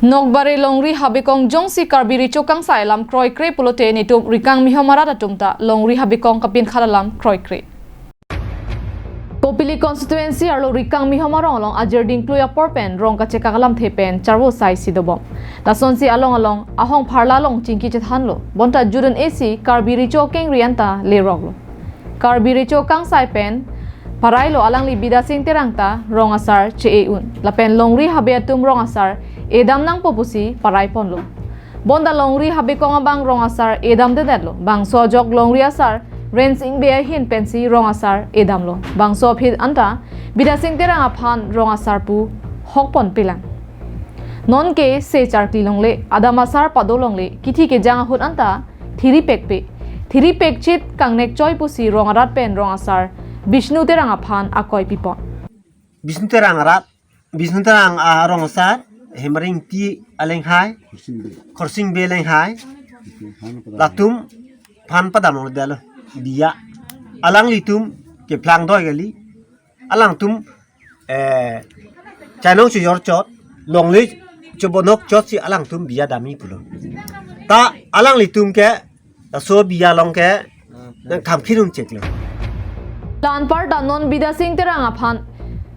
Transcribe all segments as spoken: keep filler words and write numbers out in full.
Nokbare longri habekong jongsi Karbi Recho Kangsai alam kroikre pulote netum Rikang Mihom arat atum ta longri habekong kapinkhat alam kroikre. Kopili constituency arlo Rikang Mihom arong along ajir dingklui apor pen rong kachekak alamthe pen charvo sai si dobom. Lasonsi along along ahong pharla along chingki chethanlo. Bonta judun A C Karbi Recho kengri anta leroklo. Karbi Recho Kangsai pen parailo alangli Bidya Sing Terang ta rong asar che-e un. Lapen longri habe atum rong asar edam nangpo pusi parai ponlo. Bonta longri habekong abang rong asar edamdedetlo. Bangso ajok longri asar Rensing Bey ahin pensi rong asar edamlo. Bangso aphi anta Bidya Sing Terang aphan rong asar pu hok ponpelang. Nonke se charkli longle, adam asar pado longle, kithi kejang ahut anta thiri pekpe. Thiri pekchit kangnek choi pusi rong arat pen rong asar Bishnu Terang aphan akoi pipon. Bishnu Terang arat, Bishnu Terang arong asar, Hemari Ingti alenghai, Khorsing Bey alenghai, latum aphan padam longledetlo, biya. Alanglitum keplang doi kali, alangtum, eh, chainong chojor chot, longle chobonok chotsi alangtum biya damji pulo. Ta alanglitum ke laso biya along ke nangkhamkhi dun cheklo. La anparta non Bidya Sing Terang aphan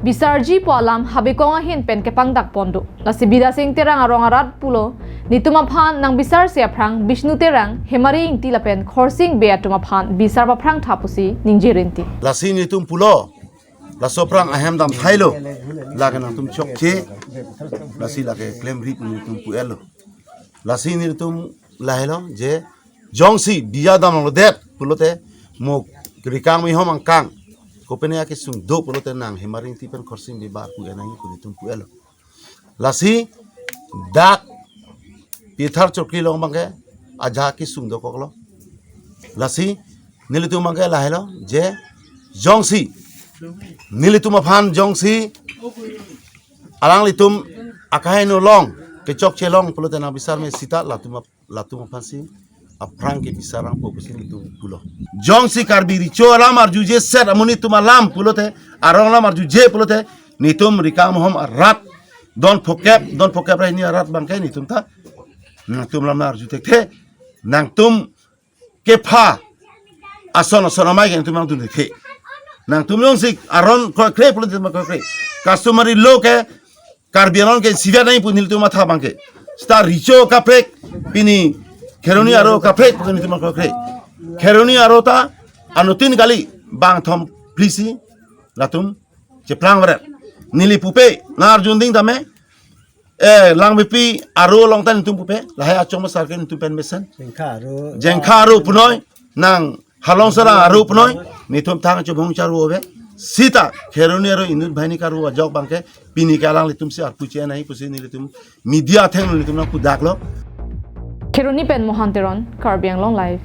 bisarji pu alam habekong ahin pen kepangdak pon do. Lasi Bidya Sing Terang arong arat pulo, netum aphan nangbisarse aphrang Bishnu Terang, Hemari Ingti lapen Khorsing Bey atum aphan bisar paphrang tha pusi ningje rinti. Lasi netum pulo, laso aphrang ahem dam thailo, lake nangtum chokche, lasi lake klemri pu netum pu-etlo. Lasi netum lahelo je jongsi biya dam longledet pulote mo Rikang Mihom angkang kopine akesung do pulote nang Hemari Ingti pen Khorsing Bey bar pu-et nangji pu netum pu-etlo. Lasi dak Pithar Chokri along abangke ajahak kesung dokoklo. Lasi nelitum abangke lahelo je jongsi nelitum aphan jongsi alanglitum akaheno along kechokche long pulote nangbisar me sita latum ap-, latum aphansi aphrang kebisar nangpo pusi netum pulo. Jongsi Karbi Recho alam arjuje set amonit atum alam pulote, arong alam arjuje pulote, netum Rikang Mihom arat don phokep, don phokep ra hini arat abangke netum ta nangtum alam arju thekthe, nangtum kepha ason ason amei ke nangtum nangdun thekthe. Nangtum jongsi aron kroikre pulote kroikre. Customary law ke Karbi Anglong ke siviar nangji pu nelitum matha abangke. Seta Recho kaprek, pini Kheroni aro kaprek pu nelitum kroikre. Kheroni aro ta anuttin kali bangthom phli si latum cheplang varet. Neli pupe, nang arju ding tame, eh, Langmepi aro along ta netum pupe, lahai achong masar ke netum pen mesen. Jengkha aro. Jengkha aro punoi, nang Halong Sarang aro punoi, netum thang chobong charvo ave. Sita Kheroni aro inut banghini karvo ajok abangke, pini ke alanglitumsi arpu che-en nangji pusi nelitum media athengno netum nangpudaklo. Kheroni pen Mohan Teron, Karbi Anglong Live.